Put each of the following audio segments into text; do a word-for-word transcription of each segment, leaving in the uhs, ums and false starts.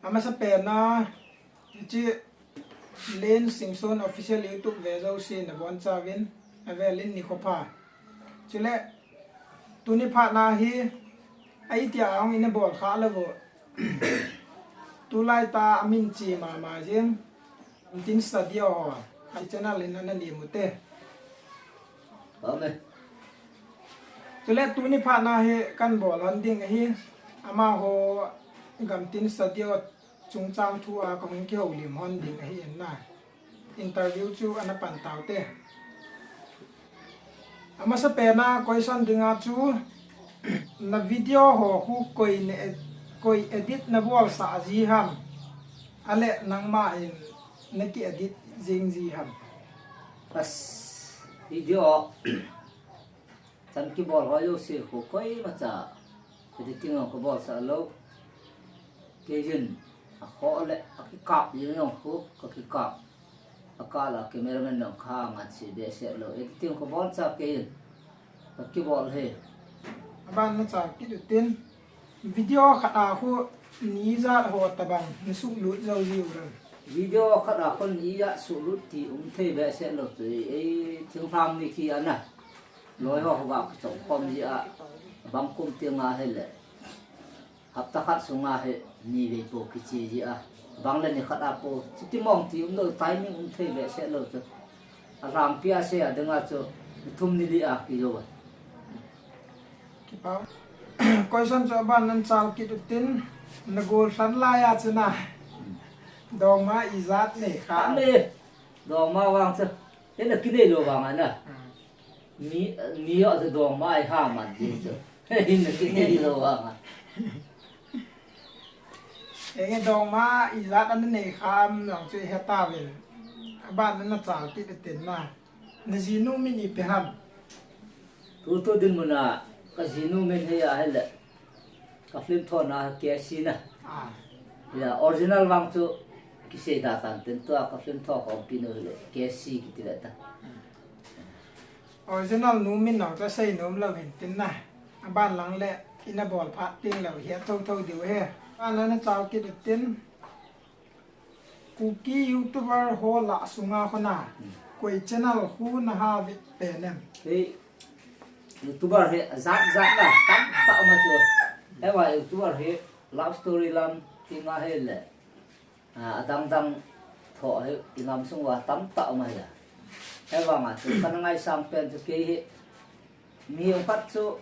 Amasa pena, hiche Len Singson Official YouTube ve jouse nabonchauvin, avelin nikho pha. Chule, tuni phatna hi, ahi tia ahung ina bol kha lou. Tulai ta amin che mama jing, Tin Studio, a channel in ana lim ute. Amen. Chule tuni phatna hi kan bol hon ding ahi, amaho Gamtin Studio chungchang thu a kahung kihoulim hon ding ahi in na. Interview chu ana pan taute. Amasa pena question dinga chu, na video ho khu koi ne, koi edit nabolsah ji ham? Ale nangma in naki edit jing ji ham? As, video chan kibol ho jouse khu koimacha editing ho kabolsah lou. Keiyin akhoh le akikap jeng jong khu kakikap. Akal a cameraman jong khangan se behseh lou. Editing kaboncha keiyin kakibol hi. Aban nachal kit utin, video khat a khu ni ijat ho tabang nasuhlut jou jiu ham? Video khat a khu ni ijat suhlut ti umthei behseh lou chu, ei thinglhang mi khi ana. Loi ho khovah kichom khom ji a, bang kum tenga hile hapta khat sunga hi ni vei po kiche ji a, bang le ni khat a po, chuti mong ti umlou, timing umthei behseh lou chu. Alhangpi a sei a dinga chu ni thum ni li a kijou a. Kipah. Question chu aban nachal kit utin, nagol lhan laiya chu na, dongma ijat nei kha? Ani, dongma vang chu hina kinei lou vang ana. Mi, mi a chu dongma iha man ji chu hina kinei lou vang a. Enge, dongma ijat ana nei kha ham jong chu ihetauvin, aban nachal kit utin na, najinu min ipi ham? Tutu dinmun a kajinu min hi ahile, ka film thona K S C na. Original vang chu kisei da tan tin, tua ka film tho khompi nu hile K S C kiti ve ta. Original nu min nong ta sei nom lou hin tin na. Aban lang le ina bol phat ding lou hi a thotho diu he. Aban nachal kit utin, Kuki YouTuber ho lah sunga khona koi channel khu naha vet pen em? Hei, YouTuber hi jat jat na tamtah um a chu. Hei va YouTuber hi love story lam tinga hile, adang dang tho hi ilam sung uva tamtah um ahi. Hei vanga chu kana ngaisang pen chu kei hi, mi khat chu,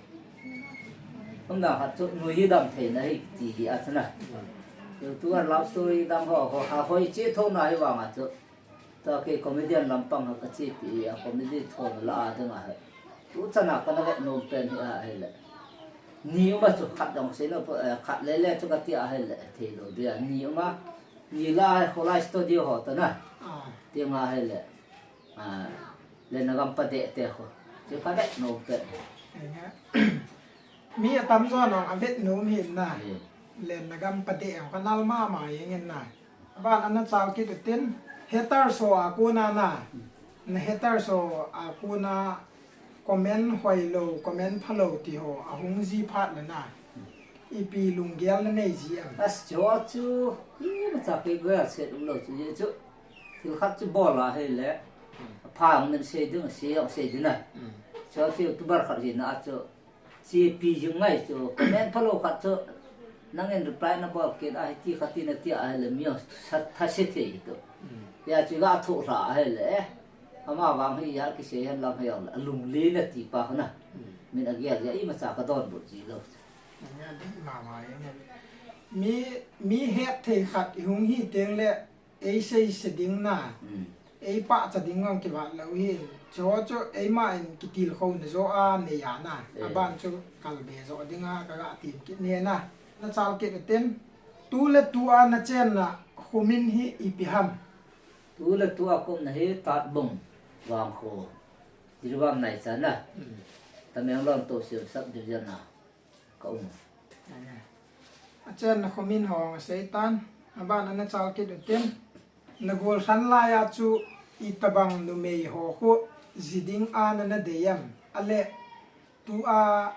umdan khat chu nui hi dam theina hi ti hi a chu na. YouTuber love story dang ho, ho, ha hoi che thona hi vanga chu. Tua kei comedian lampang ha kachepi a comedy thona la a dinga hi. Tuchana kana vet nom pen hi ahile, ni um a chu khat dong sei lou, khat lele chu kati ahile theilou dia. Ni um a, ni la Kholai Studio ho ta na. Tinga hile, Lenna Gampa deh te khu chu ka vet nom pen. Mi atamjo nong avet nom hin na. Lenna Gampa deh ho kanal mama jeng in na. Aban nachal kit utin, haters ho a kona na, na haters ho a kona comment hoilou, comment phalou ti ho ahung ji phat le na, ipi lunggel nanei ji em? As, chuho chu imacha kei gel set umlou chu, hichu thil khat chu bol ahile, apha jong nasei ding, asei jong sei ding na. Chuho chu YouTuber khat hina a chu chepi jing ngai chu, comment phalou khat chu, nangin reply nabol kit a hiti khati nati ahile mi jong thase thei hitu. Hia chu iga thoh lha ahile, ama vang hi ijat kisei hen lang hijongle alunglen nati pa khu na. Min agel jeh a imacha kadonbut ji lou. Mi, mi hetthei khat ihung hi tengle, eiseise ding na, eipahcha ding jong kivat lou hin. Chuho chu eima in kitilkhouna joh a nei a na, aban chu kalbe joh dinga kaga tem kit ne na. Nachal kit utin, tu le tu a nachenna khomin hi ipi ham? Tu le tu a kaumna hi Tatbung vangkho, Jiribam Naicha na, Tamenglong Tousem Sub Division a kaum. Achenna khomin ho asei tan, aban nachal kit utin, nagol lhan laiya chu itobang numei ho khu ji dinga nanadei em? Ale tua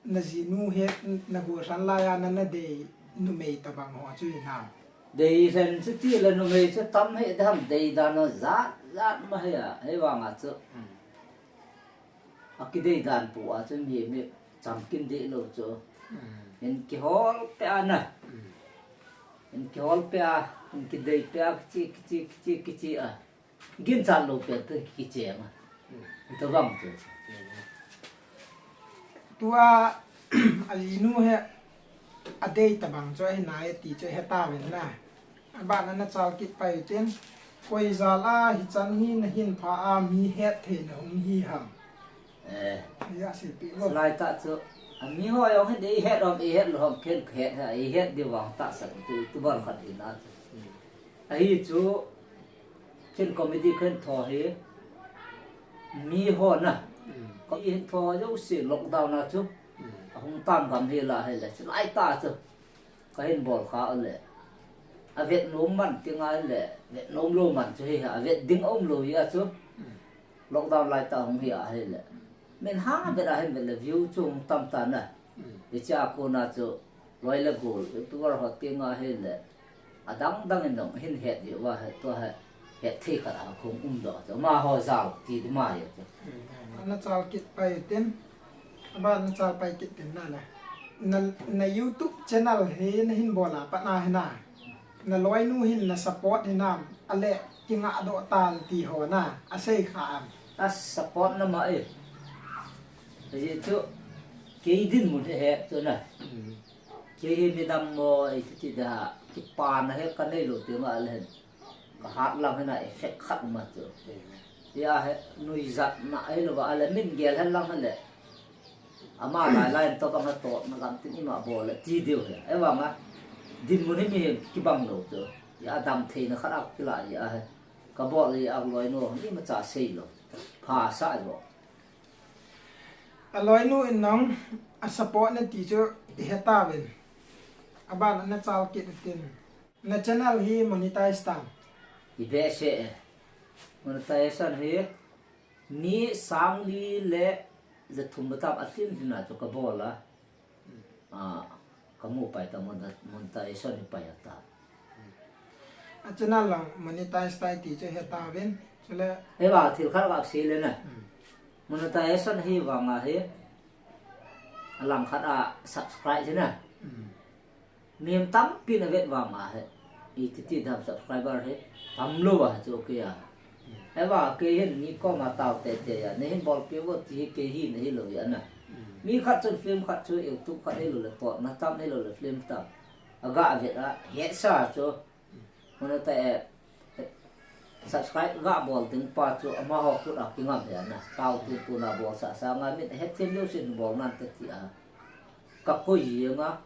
najinu hi nagol lhan laiya nanadei numei tobang ho chu hinam? Dei hen chu ti le numei chu tam hi dam dei dan a jat jat ma hi a, hei vang a chu. Hmm. A kidei dan pu a chu mi mi chamkim deh lou chu. Hmm. In kihol pe a na. Hmm. In kihol pe a, in kidei pe a, kichi, kichi, kichi, kichi a. Ginchat lou pe te kicheng a. Hmm. Tabang chu. Tua, a linu hi, a dei tabang chu ahi nai ti chu he tauvin na. Aban a na chal kit pai tin, koi jal a hichan hi na hin pha a mi het thei na hung hi ham. Eh. Ni a si pi bo. Lai ta chu, a mi ho jong hin dei het om, i het lou om, ken het ha, i het di vang ta sa tu, tu bar khat in a chu. Hmm. Ahi chu, ken comedy ken tho hi, mi ho na. Hmm. Ko i hin tho jouse lockdown a chu. Hmm. A hung tam gam hi la hi le, chu lai ta chu. Ka hin bol kha le. A vet nom man ti ngai le, vet nom lou man chu hi, a vet ding um lou hi a chu. Hmm. Lockdown lai ta hung hi a hi le. Min ha vet a hin vet le view chu hung tam ta na. Hmm. I cha ko na chu loi le gol, YouTuber ho ti ngai hi le. A dang dang in dong hin het di va het to het. Het thei khat a kong um doh chu. Ma ho jal ti di ma ye chu. Hmm. Na chal kit pai tin. Aban na chal pai kit tin na na. Na, na YouTube channel hi na hin bol a pat na hi na. Na loinu hin na support hi na. A le kinga doh tal ti ho na. A sei kha am. A support na ma e. Aji chu kei dinmun he he chu na. Hmm. Kei hi midang mo e ti ti da. Kipa na he ka nei lou ti ma le hen. Ka hat lang hina effect khat ma chu. Tia he nuijat na ahi lou va a le min gel hen lang he le. Ama lai lai to bang a to na gam tin ima bol le ti diu he. E vang a dinmun hi mi kibang lou chu. Tia dam thei na khat a kila tia he. Ka bol le a loinu ni ma cha sei lou. Pha sa jo. A loinu in nang a support na ti chu i he tauvin. Aban a na chal kit tin. Na channel hi monetize tam? I behseh e. Monetization hi ni sang li le ja thum ba tam a thin thin a chu ka bol a. A, ka mu pai ta mon-, monetization hi pai a ta. A channel lang monetize tai ti chu he tauvin. Chule. He ba thil khat ka sei le na. Hmm. Monetization hi vang a hi. A lang khat a subscribe chu na. Hmm. Mihem tampi na vet vang a he. I ti ti dam subscriber he. Tam lou a chu kei a. He va kei hin ni koma tao te te a. Na hin bol pi vo ti hi kei hi na hi lou a na. Mm. Mi khat chun film khat chu YouTube khat hi lou le to. Na tam hi lou le film tam. A ga vet a. He sa chu. Mona ta e. Subscribe ga bol ding pa chu amaho khut a kingam he na. Tao tu tu na bol sa sa nga min he thim lou sin bol nan te ti a. Ka koi jeng a,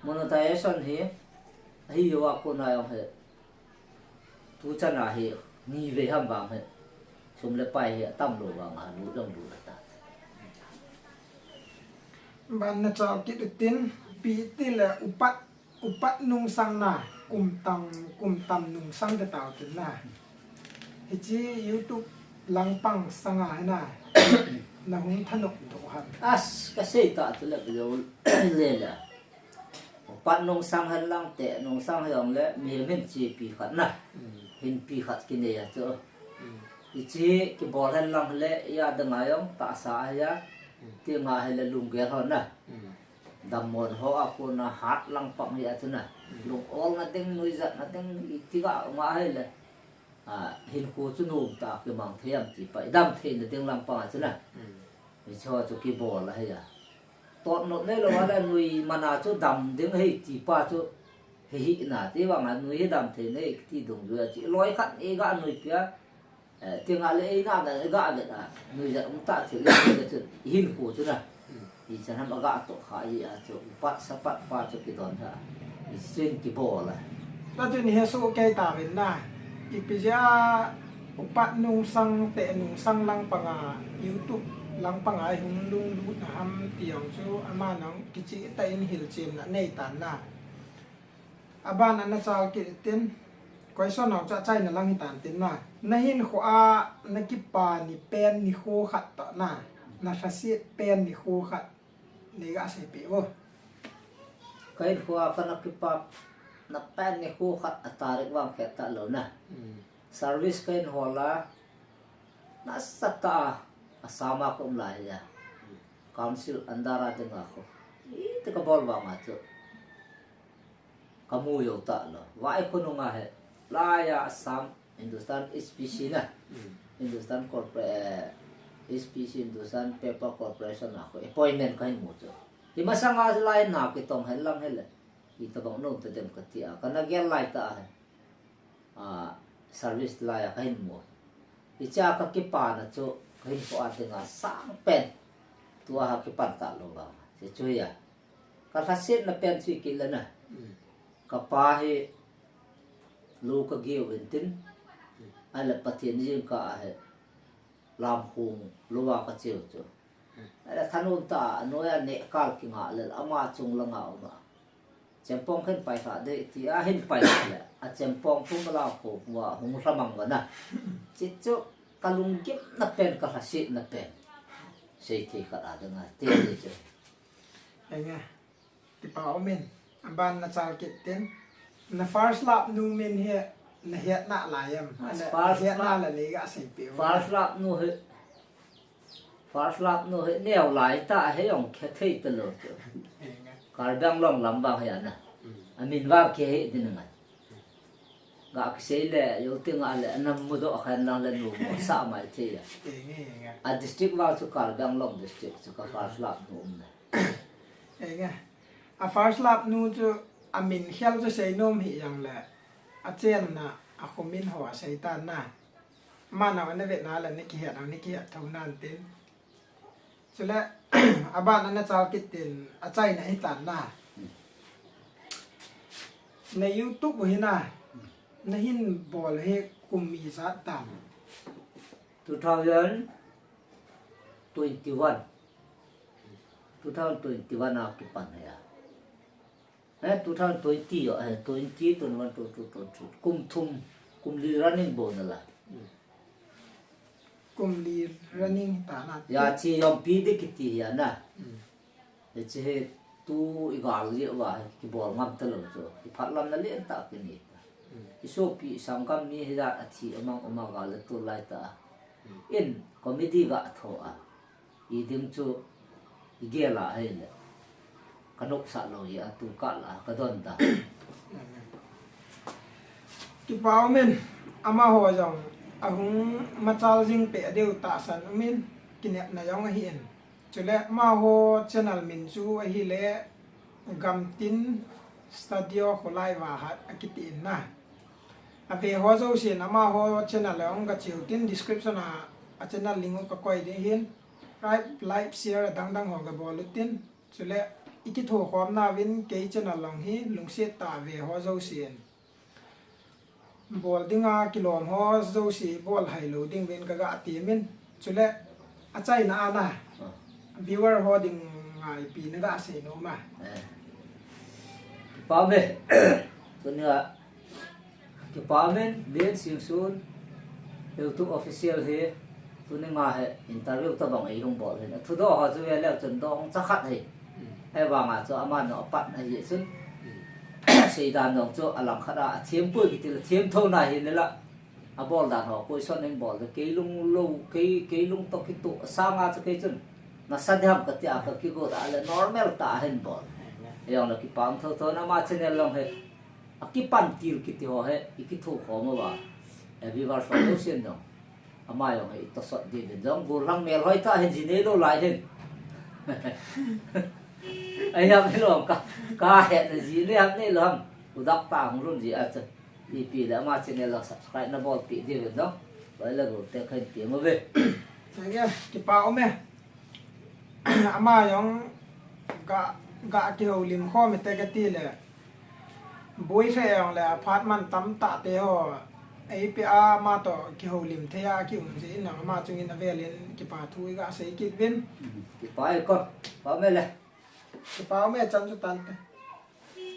monetization hi, ahi jo a kona jong hi, tu chan a hi, ni ve ham vang hi, sum le pai hi, atam lou vang a, lut jong lut ta. Ban na chal kit utin, pi ti le upat, upat nungsang na, kum tam, kum tam nungsang te tao tin na. Hiche YouTube langpang sanga hina, na hung thanop doh ham? As, ka sei ta chu le, le, le. Upat nungsang hen lang te, nungsang hen le, mihem hin chepi khat na. Mm. Hinpi khat kinei a chu. Mm. Hiche kibol hen lang le, ijat dang a jong, tahsa a hi a, mm, ti nga hi le lunggel ho na. Mm. Dammo ho a kona hat langpang hi a chu na. Mm. Lung ol na ding, nuijat na ding, iti ga nga hi le. A, hinkho chu nom ta kimang thei am ti pa, i dam thei na ding langpang a chu na. Mm. Hiche ho chu kibol a hi a. Tot not nei lou a le nui man a chu dam ding hi ti pa chu hi hi na ti vang a nui hi dam thei nei ti dungjui a chi loi khat i ga nui pia. Eh, ti nga le i na ga ga le a nuijat um ta thil le chu hinkho chu na. Mm. Ichan ham aga toh kha i a chu, upat sapat pa chu kidon ha. Ichin kibol a. Tua chun hi a soh kei ta ven na. Ipi jeh a upat nungsang te nungsang langpang a, YouTube langpang a i hung lunglut na ham ti jong chu ama nang kicheh tah in hilchetna nei tan na. Aban a na chal kit tin, question ho chu achaina lang hi tan tin na. Na hinkho a na kipa ni pen nikho khat toh na. Na lhaset pen nikho khat. Nei ga seipeh vo. Ka hinkho a kana kipa Na pen ni khu khat a tarik vang khet ta lo na. Service ka hin hol a, nasatah a Assam a ka um lai a. Council under a ding a khu. Iti ka bol vang a chu. Ka mu jou ta lo. Vai khu nung a he. Lai a Assam, Hindustan H P C na. Hindustan Corpora-, eh, H P C, Hindustan Paper Corporation a khu. Appointment ka hin mu chu. Hi masang a lai na kitong hen lang he le. Hi tabang nom ta dem ka ti a. Ka na gel lai ta he. A, service lai a ka hin mu. Hiche a ka kipan a chu, ka hin po a ding a sang pen. Tua ha kipan ta lo ba. Hiche chu hi a. Ka lhasetna pen chu hi kit le na. Ka pa hi lu ka geu in tin. Ahile Pathen jingkah a hi. Lamkhong lou a ka cheu chu. Ahile thanom ta a, anoi a neh kal kinga le, ama chung langa um a. Chempong khen pai kha de ti a hin pai kha le. A chempong pum la khu wa hung hlamang wa na. Chi chu ka lunggimna pen, ka lhasetna pen. Sei thei khat a ding a ti ti chu. Enge. Kipa um in. Aban na chal kit tin. Na first love nu min hi na het na lai em. First love, na het na la le ga sei pe. First love nu hi. First love nu hi neo lai ta he jong khe thei ta lo chu. Karbi Anglong lam vang hi ana. Amin vang khe he din ngai. Ga kisei le, yo ti nga le, anam mudoh khen lang le nu mo sa mai thei a. A district vang chu Karbi Anglong district chu ka first love nu um le. Enge. A first love nu chu amin khel chu sei nom hi jong le. A chenna, a khomin ho a sei ta na. Ama na na ve na le, na kihet na, na kihet tho nan tin. Chule, aban na chal kit tin, achaina hi tan na. Na YouTube hi na, na hin bol hi kum ijat tam? Two thousand twenty-one. Two thousand twenty-one a kipan hi a. Eh, two thousand twenty, eh, twenty, twenty-one, twenty-two, twenty-three. Kum thum, kum li running bol na la. Kum li running ta na. Ya, chi yom pi de kiti ya na. Hiche hi tu i gal jeh uva kibol ngam ta lo chu. I phat lam na len ta kini. I sopi i sanggam mi hi jat a thi amang ama gal le tu lai ta. In comedy ga tho a. I ding chu i gel a hile. Ka nopsah lou hi a tu kah la ka don ta. Kipa um in, amaho jong ahung machal jing peh diu tahsan um in, kinepna jong ahi in. Chule amaho channel min chu ahile Gamtin Studio Kholai Vahat akiti in na. Ave ho jousen amaho channel a hung ga cheu tin description a, a channel link u ka koi ding hin. Right, like, share, adang dang ho ga bol u tin. Chule, i kitho khom na vin kei channel long hi lungset tah a ve ho jousen. Bol dinga kilom ho jouse bol hai lou ding vin ka ga ti min. Chule, achaina a na. Viewer ho dinga ipi na ga sei nom a. Eh. Kipa me. Tunia Kipa um in, Lian Singsun, YouTube official hi, tuni nga hi interview tabang ei hung bol hin. Athudoh ho chu ve leu chun dong cha khat hi. Ahivanga chu ama nung apat na hi chun. Seidan dong chu alangkhat a, athem pui kiti le, them tho na hi le la. Abol dan ho, question in bol le, kei lung lou, kei, kei lung toh kitoh, sanga chu kei chun. Nasa diham kati a ka kigot a le, normal tah a hin bol. Hijong le kipa um tho tho na ama channel long hi. Akipan til kiti ho hi, i kitho khom uva. E, viewers ho jousen jong. Ama jong hi, i tosot diuvin jong, gollhang melhoi tah hin ji nei lou lai hin. Ahi ham hilou ka, ka hetna ji nei ham nei lou ham. U dak ta hung lhun ji a chu. Ipi le ama channel la subscribe na bolpeh diuvin jong. Vai le gol te khan ti mo ve. Thank you. Kipa um e. Ama jong ga, ga kihoulim khom e te kati le. Boi khe jong le aphat man tam tah te ho. Ei pe a ama toh kihoulim thei a ki um jeh in ama chung in avel in kipa thu i ga sei kit uvin. Kipa e ko. Pa me le. Kipa me chan chu tan te.